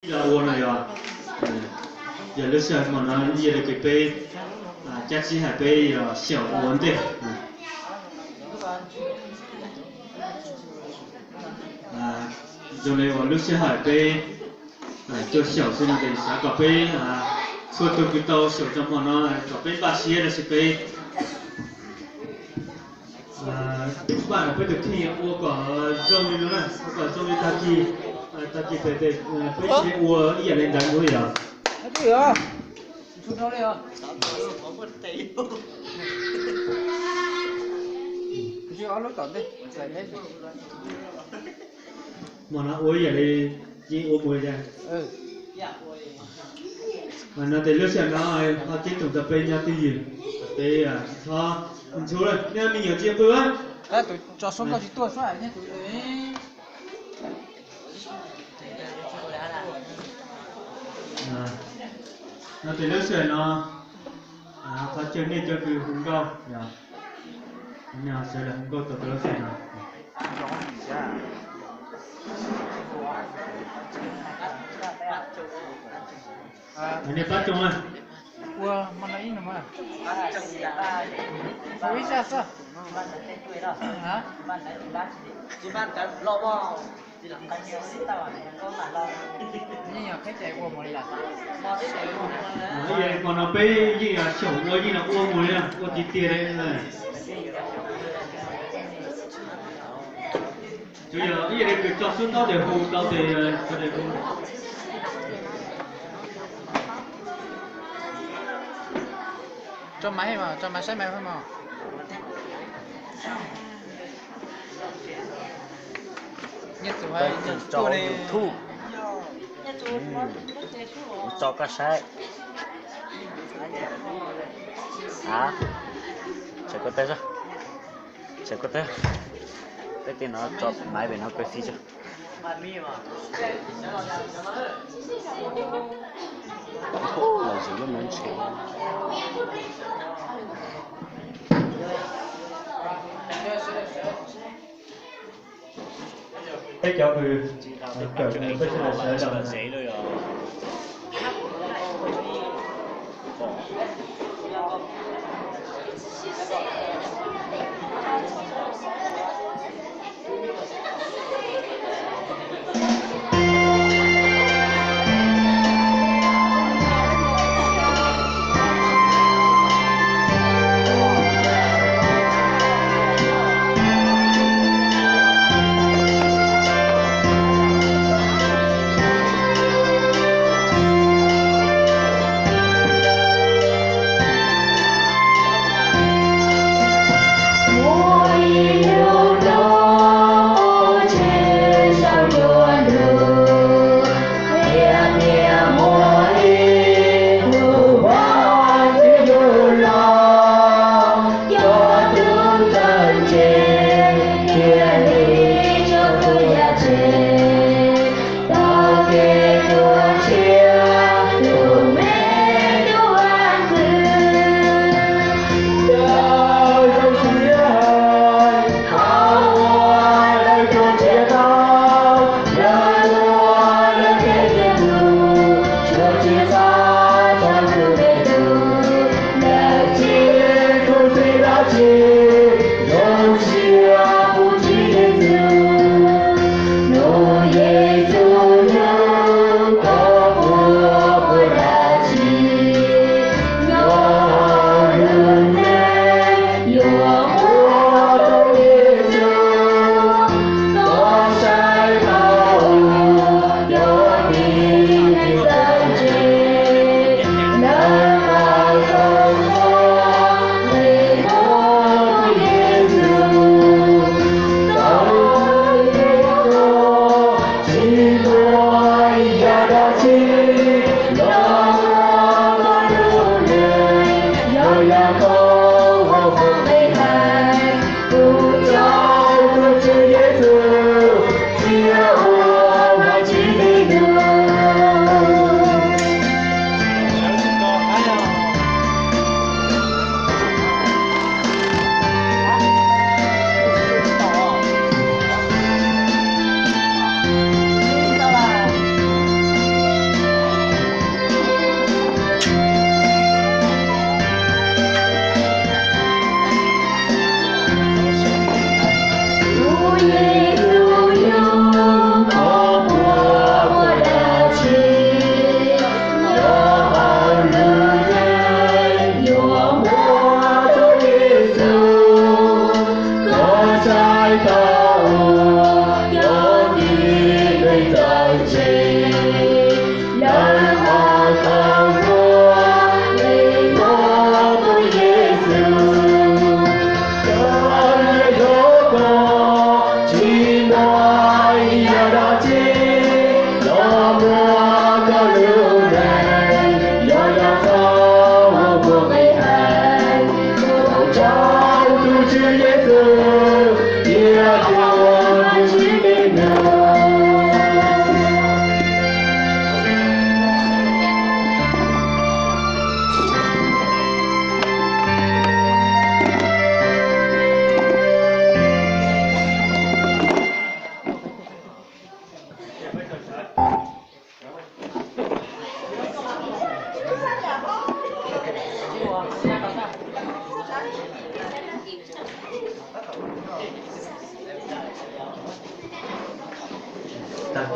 Ib los ua no yog, yog lub sij hawm hmo no ib yam li peb, peb, cab tsib hais peb yog xyaum ua ntej. Zoo li uas lub sij hawm peb tuaj xyaum xwb no ces xav kom peb txhua tus kws tau xyaum txog hmo no kom peb npaj siab los sis peb npaj kom peb tus kheej ua kom zoo li no na, ua kom zoo li tag kis, tag kis pem tes peb thiaj ua ib yam li ntawd ua yog. Hmo no ua ib yam li yeej ua mus li cas. No ces lub sij hawm no ho ceeb toom rau peb nyob twj ywm, peb tsis txhob ntxhub, nej me nyuam tsis pw. No ces lub sij hawm no qhov chaw nej cov kws hu nkauj, nej sawv daws hu nkauj tau lub sij hawm no. Nej pab coob na. Ib yam li qhov no peb yeej xyaum ua yeej los ua mus li, ua tiag tiag li. Tsuas yog ib yam li kws tso xub taub tes hu tau tes sawv daws hu. Tso maiv, tso maiv saib maiv mog. Nyiaj txuv, nyiaj txuv tso YouTube. Kuv tso koj saib. A, tsam koj tawg, tsam koj tawg, peb tej no tso maiv pem no koj txiv tso. Los zim lub no ntshe. Peb cov kws kawm peb sawv daws sawv daws.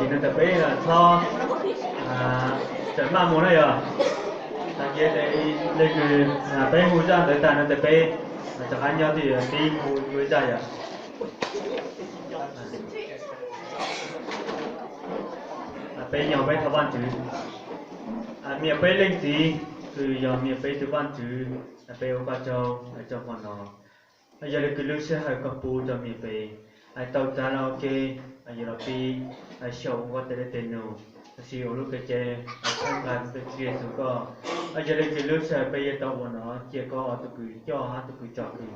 Nws tes peb txhob tawm maj mus na yog. Tag kis tes leej twg peb hu zaj ntawd tag no tes peb rov qab nyob twj ywm pib hu zaj yom. Peb nyob peb thov Vajtswv, niam peb leej txiv, kws yog niam peb tus Vajtswv, peb ua koj tsaug rau hmo no. Yog li kws lub sij hawm koj pub rau niam peb tau txav los ua ke, yuav los pib xyaum ua koj tej dab tej num, tab sis ua lub kev cai txhawb nqa rau tus Tswv Yexus koj. Yog li kws lub sij hawm peb yuav tau ua no cia koj ua tus kws coj hab tus kws tsom kwm.